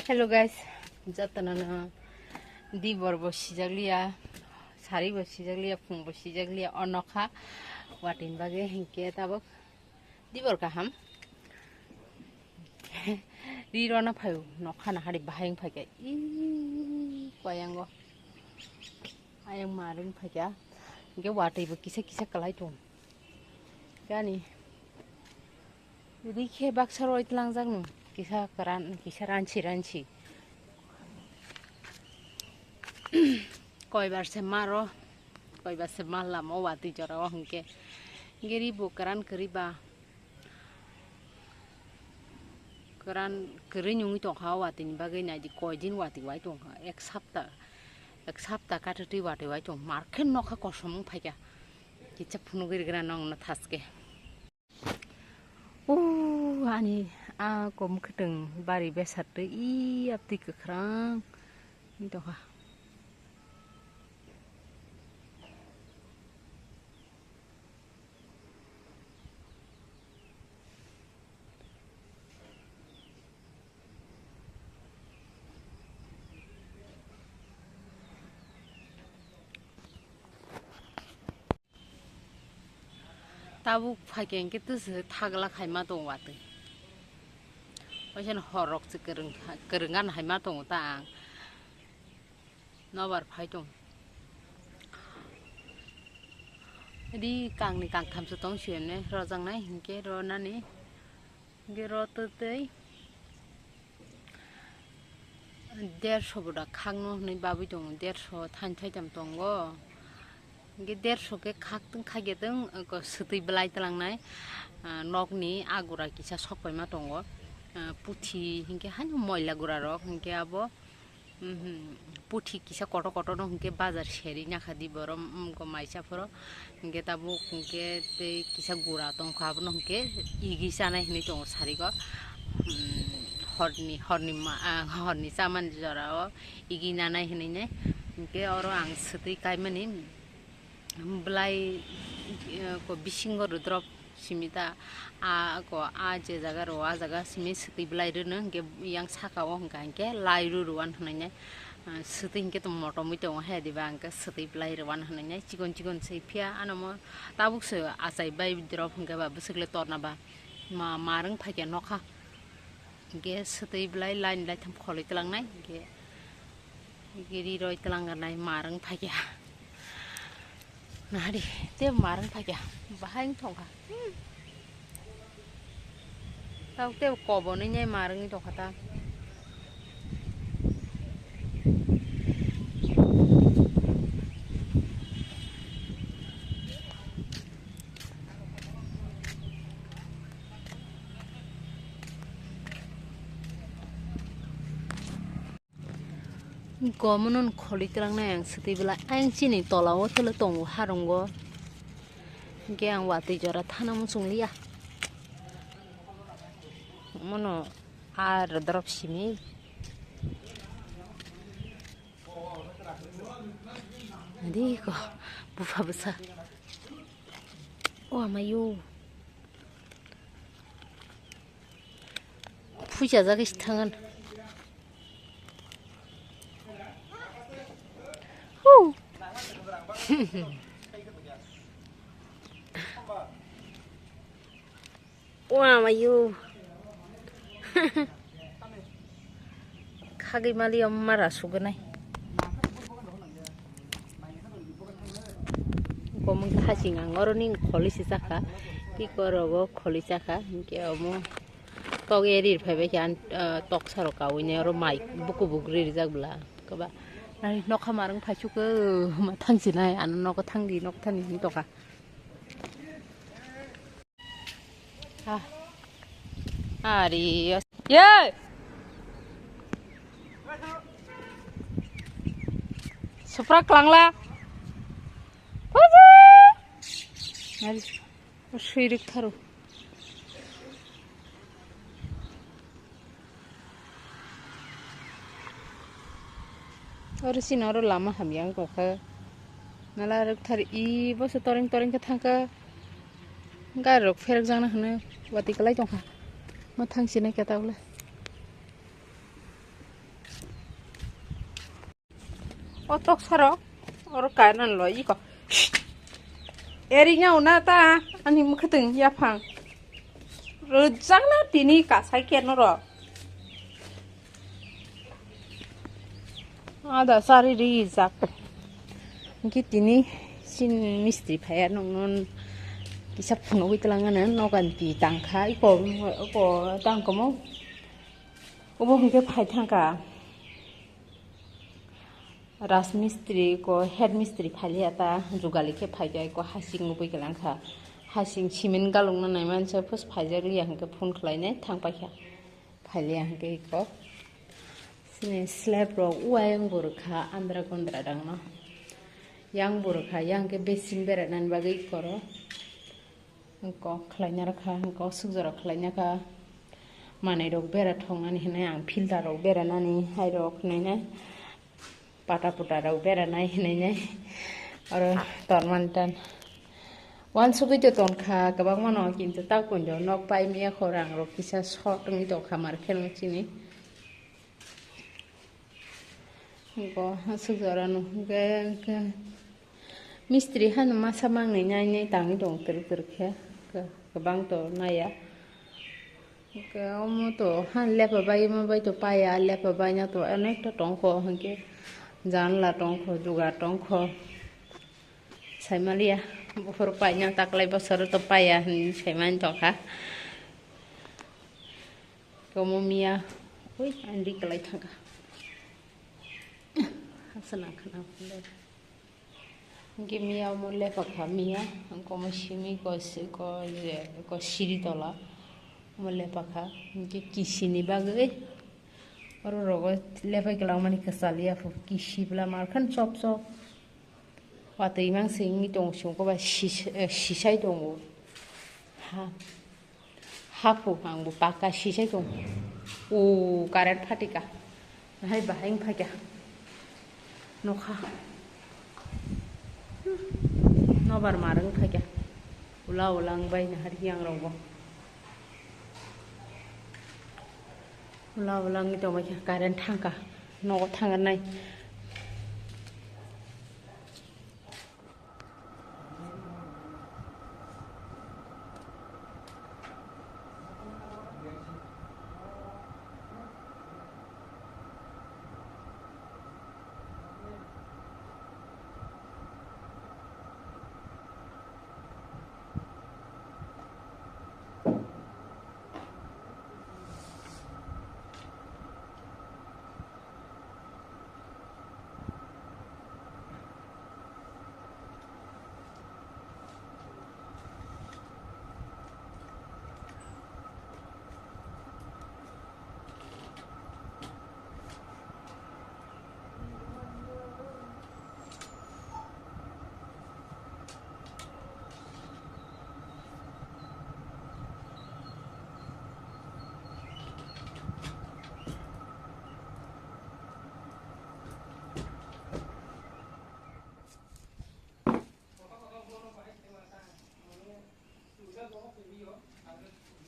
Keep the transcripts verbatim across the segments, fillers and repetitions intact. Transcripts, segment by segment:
Hello guys, jotono no dibor bo sijakliya, sari bo sijakliya, phung bo sijakliya, o nokha watini bagwi hinkhe tabuk dibor kaham. Ri rona phaio nokha na hari bahai wng phaikha, ii, koyango ayang marwng phaikha, hinkhe watwi bo kisa kisa kwlai tong gani. Ri khe baksa roi tlangjak no, kisa kwran, kisa ranchi ranchi. Koibar se maro, koibar se ma lama o watwi jora o hinkhe. Hinkhe ri bo kwran kwrwi ba, kwran kwrwi nungwi tongkha o watwi ni bagwi, naidi koi din watwi wai tongkha, ek sapta, ek sapta kathwtwi watwi wai tong, mar khe nokha kosom wng phaikha, kisa phunugwi rwgwna nokno thaske. O ani a kom kwtwng bari besar twi, i aptwi kwkhwrang wng tongkha. Tabuk phaikhe hinkhe twswk thagla khaima tongo watwi. Waisa ni hor rok se kwrwng, kwrwng gana haima tongo ta ang. Nobar phai tong. Ri kangni kangtham se tong siyane rojaknai hinkhe ro nani. Hinkhe ro twtwi derso bo da khakno hwnwi babwi tongo, derso thain thaitam tongo. Hinkhe derso khe khak tong, khakya tong, eko swtwi bwlai twlangnai, ah, nokni a gura kisa sok paima tongo. Ah, puthi hinkhe haino moila gura rok, hinkhe abo Mhm. Puthi kisa kotor kotor no hinkhe bazar seri nyakha di borom, mm, ko maisa phoro. Hinkhe tabuk hinkhe tei kisa gura tongkha, abono hinkhe igi chanai hinwi tongo sarigo. Mm, horni, horni ma, ah, horni chamani jorao igi nanai hinwi ne. Hinkhe oro ang swtwi kaimani. Bwlai, eh, ko bisingo rwdrop simi ta, a ko a je jaga rwo, a jaga simi swtwi bwlai rwno, hinkhe yang saka o hwnka hinkhe lai rw rwan hwnwi nai, eh, swtwi hinkhe tong motomwi tongo he diba, hinkhe swtwi bwlai rwan hwnwi nai, chikon chikon se phiya ano mo tabuk se achai bai drop hinkhe ba bwswk le torna ba ma, ma rwng phaikha nokha. Hinkhe swtwi bwlai line laitham kholwi twlangnai, hinkhe, hinkhe ri roi twlangnai, ma rwng phaikha. Nahari, tei ma rwng phaikha, bahai wng thongkha. Hmm. Tabuk tei kobo nini ma rwngwi tongkha ta. Gomono kholi twlangnai ang swtwi bwlai, ayang chini tola o tole tongo harungo. Hinkhe ang watwi jora thana muchung liya. Mono ar drop simi. Adi ko bupha bwsa. O amayo. Phuichajak se thangan. Hu. O amayo. Khagwi mali o mara sugunai. Komung khe hasing ang oro ning kholi se chakha. Tiko rogo kholi chakha. Hinkhe omo tok eri phaibai khe ang, ah, toksa rok kaui nai oro mai buku bugri rijak bwla. Kaba nai nokha marwng phaichuk o ma thangsinai ano nogo thangdi nok thani hwn tokha. Ah. Ari. Ye. Supra klangla. Puji. Ari. Sui rik tharo. Oro chini oro lama hamya wng tongkha. Nala rwkthar i boso toreng toreng khe thangkha. Gari rok pherekjakna hwnwi watwi kwlai tongkha. Ma thang sinai khe tabukle. O tok saro, oro kainan lo iko. Eri nya una ta, ani mukhatung yaphang. Rujak na tini kasai ke noro. Ada sari rijak. Ki tini sin mistri phaya nung nun kisa phunugwi twlangano nogan ti tangkha, iko, iko tangkomo. Obo hwnkhe phai thangkha. Rajmistri ko head mistri phailiya ta jugali khe phaikha ko hasing nugwi kwlangkha. Hasing cement galukna naimansa phus phaijakliya hwnkhe phone khlainai thangpaikha. Phailiya hwnkhe ko sini slab rok uayang burkha andra gondra dangno. Yang burkha yang khe basin beranani bagwi koro. Hwnkhe khlaina rwkha, hwnkhe sukjak rok khlaina kha. Manwi rok bera thoknani hinwi ang filter rok beranani hai rok hinwi nai. Pata puta rok beranai hinwi nai. Oro tormani tan. Wansugwi to tonkha kwbangma no, kintu tak kunjo nok pai miya kho rang rok kisa short wngwi tongkha mar khe no chini. Bo aswk jora no hwnkhe, hwnkhe mistri hano masa mangnwi nai nai tangwi tong twrwk twrwk khe, kwbang to naiya. Hwnkhe omo to han lepa bai ma bai to paiya, lepa bai no to onekta tongkho hwnkhe janla tongkho, jugar tongkho. Saimaliya, buphuru paina taklai bosoro to paiya hinwi saimani tongkha. Komo miya, ui, andi kalai thangkha. Asana khana phunde. Hwnkhe miya omo lepakha miya, hwnkhe omo simi ko si-, ko je, ko siri tola. Omo lepakha, hwnkhe kisini bagwi. Oro rogo lepai kwlangmani kwchaliya pho, kisi bwla markhan chop chop. Watwi mang se wngwi tongo, songkhe ba sis-, eh, sisai tongo. Ha, haphu ang bo paka sisai tongo. O current phatika. Hai bahai wng phaikha. Nokha. Nobar mar wng phaikha. Ula ula wng bai nahar yang rokbo. Ula ula wngwi tongbaikha, current thangkha. Nogo thangnai.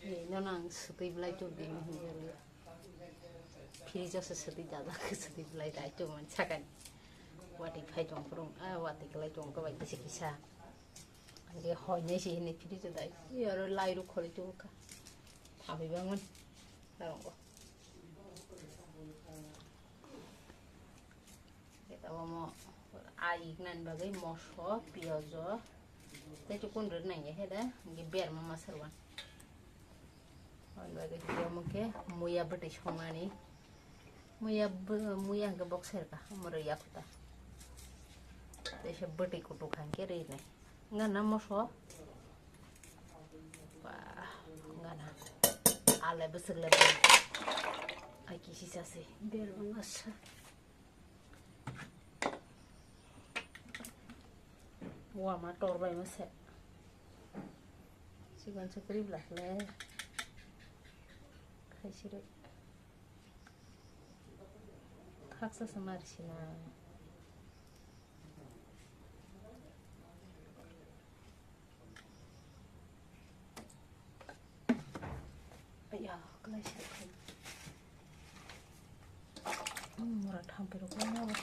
Ei, nono ang swtwi belai tubdi hinwi hwnwi. Fridge o se swtwi dajak, swtwi belai dai tongmani sakani. Watwi phai tong phuru, ah, watwi kwlai tong khe bai kisa kisa. Hwnkhe hoi nai se hinwi fridge o dai. Ei oro lai rok khoroi tong kha. Thabi bangmani. Narwkgo. Omo ai nani bagwi moso, piyajo, tei chukun rwrwi nangya khe da, hwnkhe berma masa rwna. Aboni bagwi khe omo khe muya bwtwi songnani. Muya bw-, muya hwnkhe bok serka, omo rwya khuta. Teisa bwtwi kutuk hwnkhe rwnai. Wngkha na moso? Ba, wngkha na. Alai bwswk le ba. Ai kisi sasi. Ber wngkha sa. Wama tor bai mase. Sigon se kwrwi bwla khle. Khaisirwi. Khaksa se mar sina. Aiya, klai se khai. Hmm, mura thampi rok lai nabo.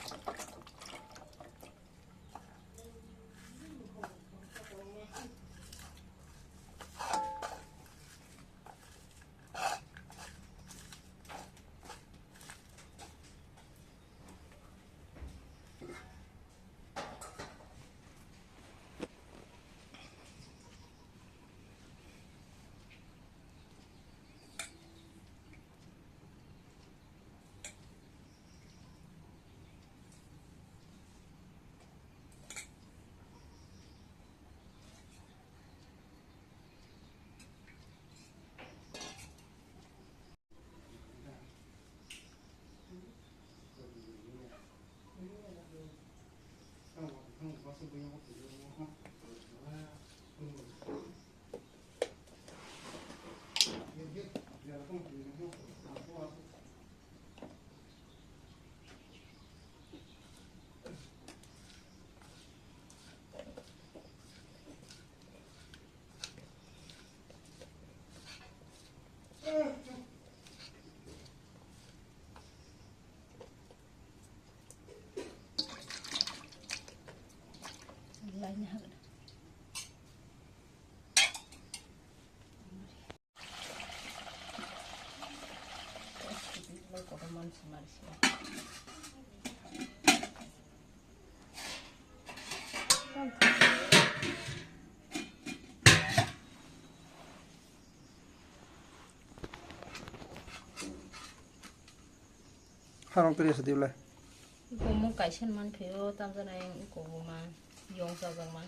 Harong teri sadi ulai. Bomo kaisa man phio, tamjani koboma yong chajak man.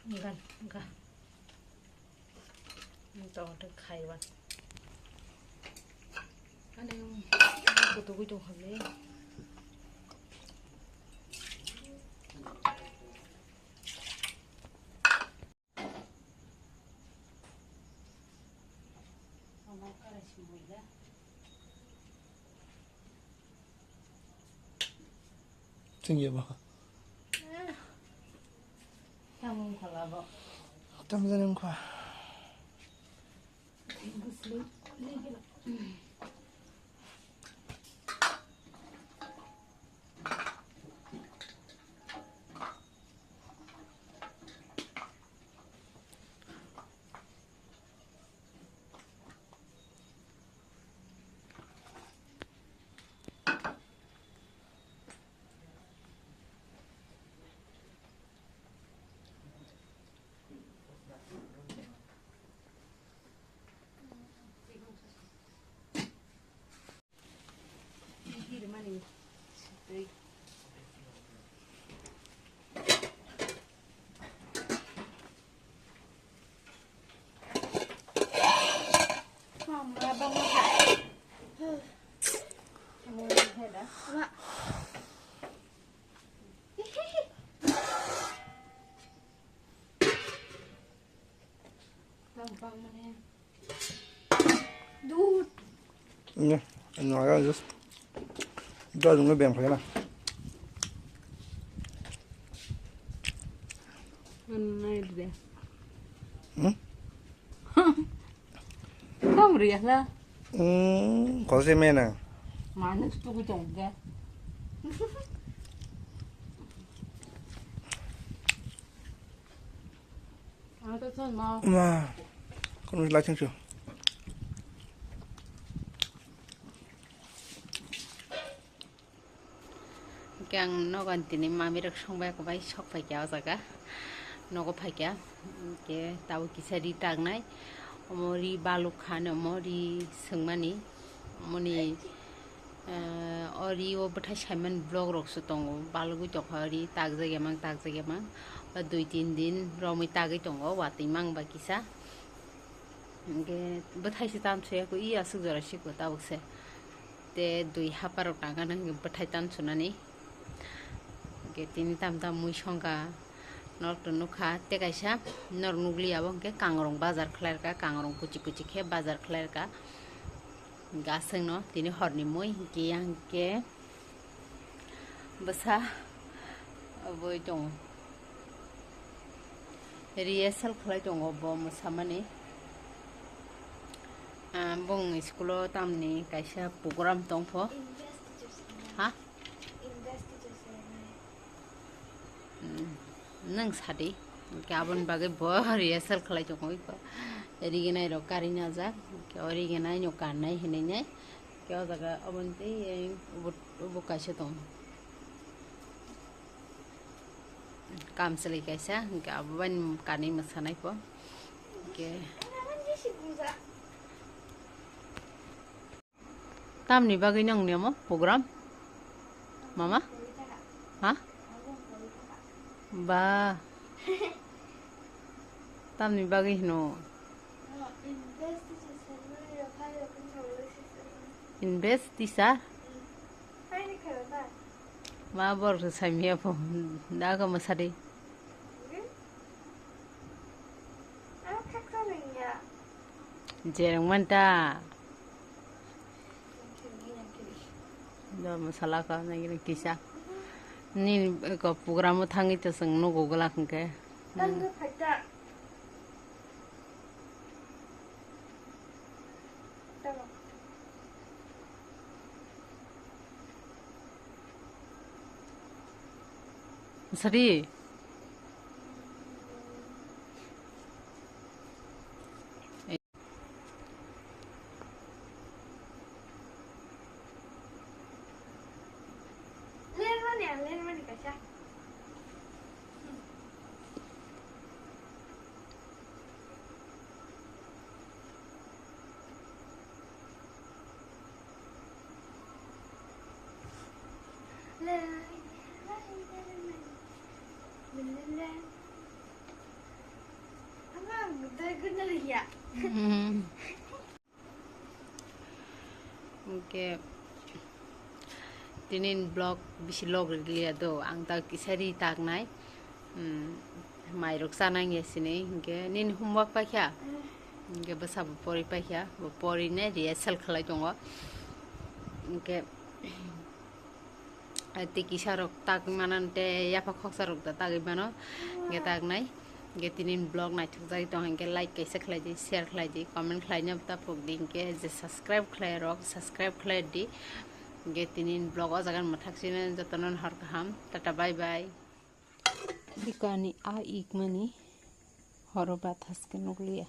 Gan, gan. Tomato khai wan. Ani kutu kutu hale. Thank you, ba. Tamo khala bo. Tamo jani wngkha. Nya, nya, ya, just. Dua dulu bem kaya lah. Mana dia? Kam riya la. Hmm, kose mena. Manuk tu ku jong ga. Ang to son ma. Ma, kono la chang chu. Hingke ang nogo ani tini mamirok songbai kobai sok phaikha o jaga, nogo phaikha. Hingke tabuk kisa ri taknai, omo ri baluk kha, omo ri swngmani, omoni, eh, o ri o bwthai saimani block rok se tongo, balugwi tongkha o ri, takjak emang, takjak emang, o dui tin din romwi tagwi tongo, watwi mang ba kisa. Hingke bwthai se tamsuyakho, i aswk jora sikho tabuk se. Te dui haparok tangkha nang bwthai tan sunani. Hingke tini tam tam mui songkha norok to nukha. Te kaisa norok nukliya bo hingke kangrong bazar khlairwkha, kangrong kuchi kuchi khe bazar khlairwkha. Hingke aswkno tini horni mui hingke yang hingke bwsa oboi tongo. Rehearsal khlai tongo bo mwsamani. Ah, bong school o tamni kaisa program tongpho. Ha? Mm, nwng sadi. Hingke aboni bagwi bo rehearsal khlai tongo iko. Riginai rok kari najak. Hingke o riginai no kannai hinui nai. Hingke o jaga oboni tei ubo, ubo kaisa tongo. Kamchwlwi kaisa, hingke abo bai kanwi mwsanai po. Hingke tamni bagwi nang nemo program? Mama? Ha? Ba. Tamni bagwi hino? Invest teacher. Ma borok se saimaya po. Da ka masadi. Jereng manta. Do masala ka nagini kisa. Ni ko program o thangwi to chwng nugo glak hwnkhe. Sari. Lermani, ang lermani kaisa. Hingke tini vlog bisi log riliya do, ang ta kisa ri taknai, mm, mairok chanai ya sini, hingke nini homework paikha, hingke bwsa bo pori paikha, bo pori ne rehearsal khlai tongo, hingke. Tei kisa rok tagwi mano, tei yapha khoksa rok da tagwi mano, hingke tagnai. Hingke tini vlog naithok jagwi tong hingke like kaisa khlai di, share khlai di, comment khlai no ta pok di, hingke je subscribe khlai rok subscribe khlai di. Hingke tini vlog o jaga mwthak sino jotono hor kaham, tata bye bye. Bikani a ikmani horo bathas ke nukliya.